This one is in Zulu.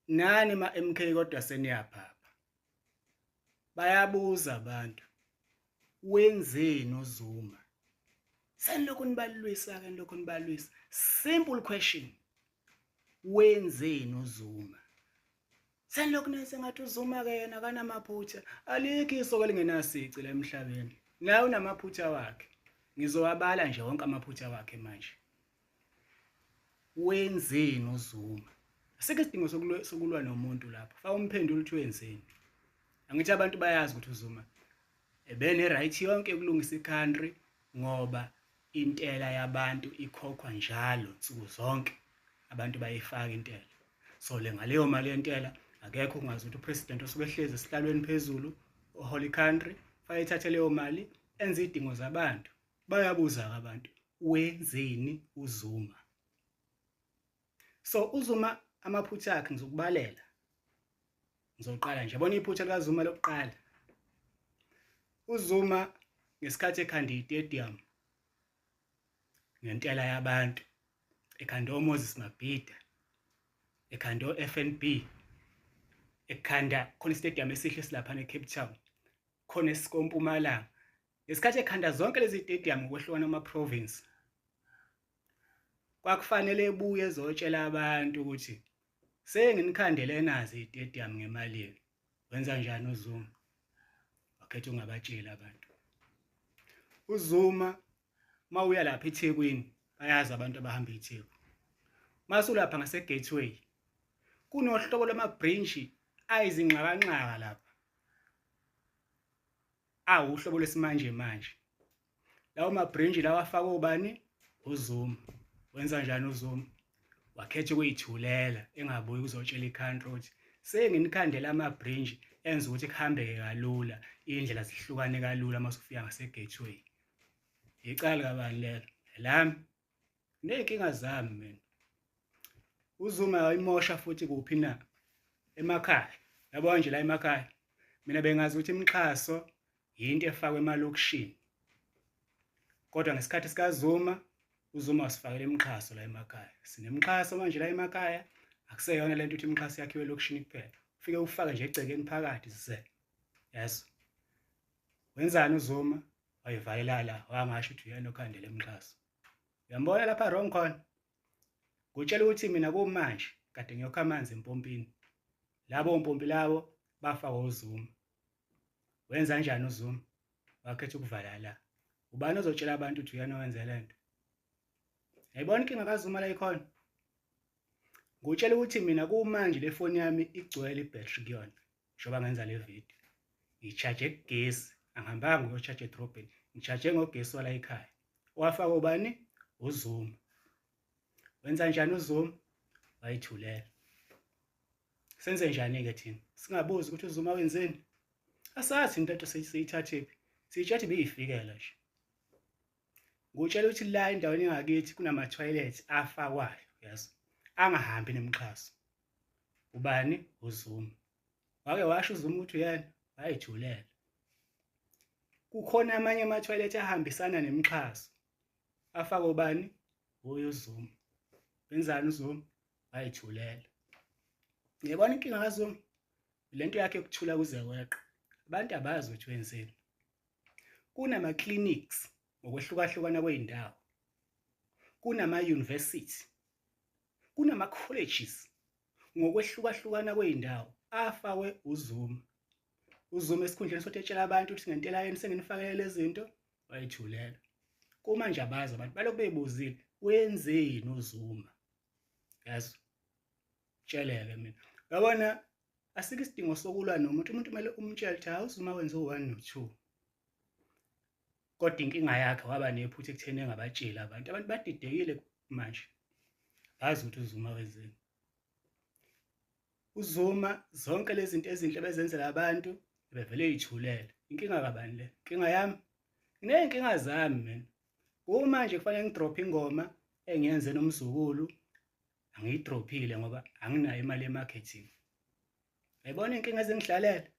Nani ma-MK kodwa seniyaphapha. Bayabuza abantu, wenzeni uZuma? Senilokhu nibalwisa-ke, nilokhu nibalwisa. Simple question, wenzeni uZuma? Senilokhu nenze ngathi uZuma-ke yena akanamaphutha. Alikho isoka elingenasici la emhlabeni. Naye unamaphutha wakhe. Ngizowabala nje wonke amaphutha wakhe manje. Wenzeni uZuma? Asikho isidingo sokulwa nomuntu lapho. Faka umphendula ukuthi wenzeni. Angithi abantu bayazi ukuthi uZuma ebene right yonke yokulungisa i-country ngoba intela yabantu ikhokhwa njalo nsuku zonke. Abantu bayifaka intela. So le ngaleyo mali yentela akekho ungazi ukuthi upresident osuke ehlezi esihlalweni phezulu ohola i-country fanele ethathe leyo mali enze izidingo zabantu. Bayabuza-ke abantu, wenzeni uZuma? So uZuma amaphutha akhe ngizokubalela. Ngizoqala nje, yabona iphutha likaZuma lokuqala. UZuma ngesikhathi ekhanda i-stadium ngentela yabantu, ekhanda oMoses Mabhida, ekhanda o-FNB, ekhanda khona istadium esihle esilaphana eCape Town, khona esikompumalanga. Ngesikhathi ekhanda zonke lezi stadium ngokwehlukana ama-province, kwakufanele ebuye ezotshela abantu ukuthi senginikhandele nazi izitediyamu ngemali yenu. Wenza njani uZuma? Wakhetha ungabatsheli abantu. UZuma mawuya lapha eThekwini bayazi abantu abahamba iTheku. Masulapha ngase Gateway kunohlobo lwamabhrintshi ayizinxakanxaka lapha. Awuhlobo lwesimanje manje. Lawo mabhrintshi lawa afakwe ubani? UZuma. Wenza njani uZuma? Wakhetha ukuyithulela engabuyi ukuzotshela i-country ukuthi senginikhandela amabhrintshi enza ukuthi kuhambeke kalula, iy'ndlela zihlukane kalula uma usufika ngase-Gateway. Icala kabani lelo? Elami. Ney'nkinga zami mina. UZuma wayimosha futhi kuphi na? Emakhaya. Yabo nje la emakhaya. Mina bengazi ukuthi imixhaso yinto efakwe emalokishini. Kodwa ngesikhathi sikaZuma, uZuma wasifakela imixhaso la emakhaya. Sinemixhaso manje la emakhaya, akuseyona lento ukuthi imixhaso yakhiwe elokishini kuphela. Ufike ufake nje egcekeni phakathi ze. Yes. Wenzani uZuma? Wayivalela la, wangasho ukuthi uyena okhandela imixhaso. Uyambona lapha wrong khona? Ngutshela ukuthi mina kumanje kade ngiyokha amanzi empompini. Labo mpompi labo bafakwa uZuma. Wenza njani uZuma? Wakhetha ukuvala la. Ubani ozotshela abantu ukuthi uyena owenze lento? Yayibona inkinga kaZuma la ikhona. Ngutshela ukuthi mina kumanje le foni yami igcwele ibhattery kuyona njengoba ngenza le video. Ngicharge kugesi, angihambanga ngiyocharge edrobheni. Ngicharge ngogesi wala ekhaya. Wafaka ubani? UZuma. Wenza njani uZuma? Wayithulela. Senze njani-ke thina? Singabuzi ukuthi uZuma wenzeni? Asazi into into siyithathephi. Siyitshathi beyifikela nje. Ngutshela ukuthi la endaweni engakithi kunama-toilet afakwayo, yazi, angahambi nemixhaso. Ubani? UZuma. Wake washo uZuma ukuthi uyena, wayithulela. Kukhona amanye ama-toilet ahambisana nemixhaso. Afakwe ubani? Wuye uZuma. Wenzani uZuma? Wayithulela. Ngiyabona inkinga kaZuma. Lento yakhe yokuthula kuze kweqe. Abantu abazi ukuthi wenzeni. Kunama-clinics ngokwehlukahlukana kwey'ndawo. Kunama-university. Kunama-colleges ngokwehlukahlukana kwey'ndawo afakwe uZuma. UZuma esikhundleni sokuthi etshela abantu ukuthi ngentela yenu senginifakele lezi zinto, wayithulela. Kumanje abazi abantu balokhu beyibuzile, wenzeni uZuma? Yazi, tsheleke mina. Uyabona asikho isidingo sokulwa nomuntu, umuntu kumele umtshele ukuthi hawu uZuma wenze u-one no-two. Kodwa inkinga yakhe waba nephutha ekutheni engabatsheli abantu. Abantu badidekile manje. Bazi ukuthi uZuma wenzeni. UZuma zonke lezi zinto ezinhle bezenzela abantu bevele eyithulele. Inkinga kabani le? Inkinga yami. Nginey'nkinga zami mina. Kumanje kufanele ngidrophe ingoma engiyenze nomzukulu angiyidrophile ngoba anginayo imali ye-marketing. Yayibona iy'nkinga ezingihlalela?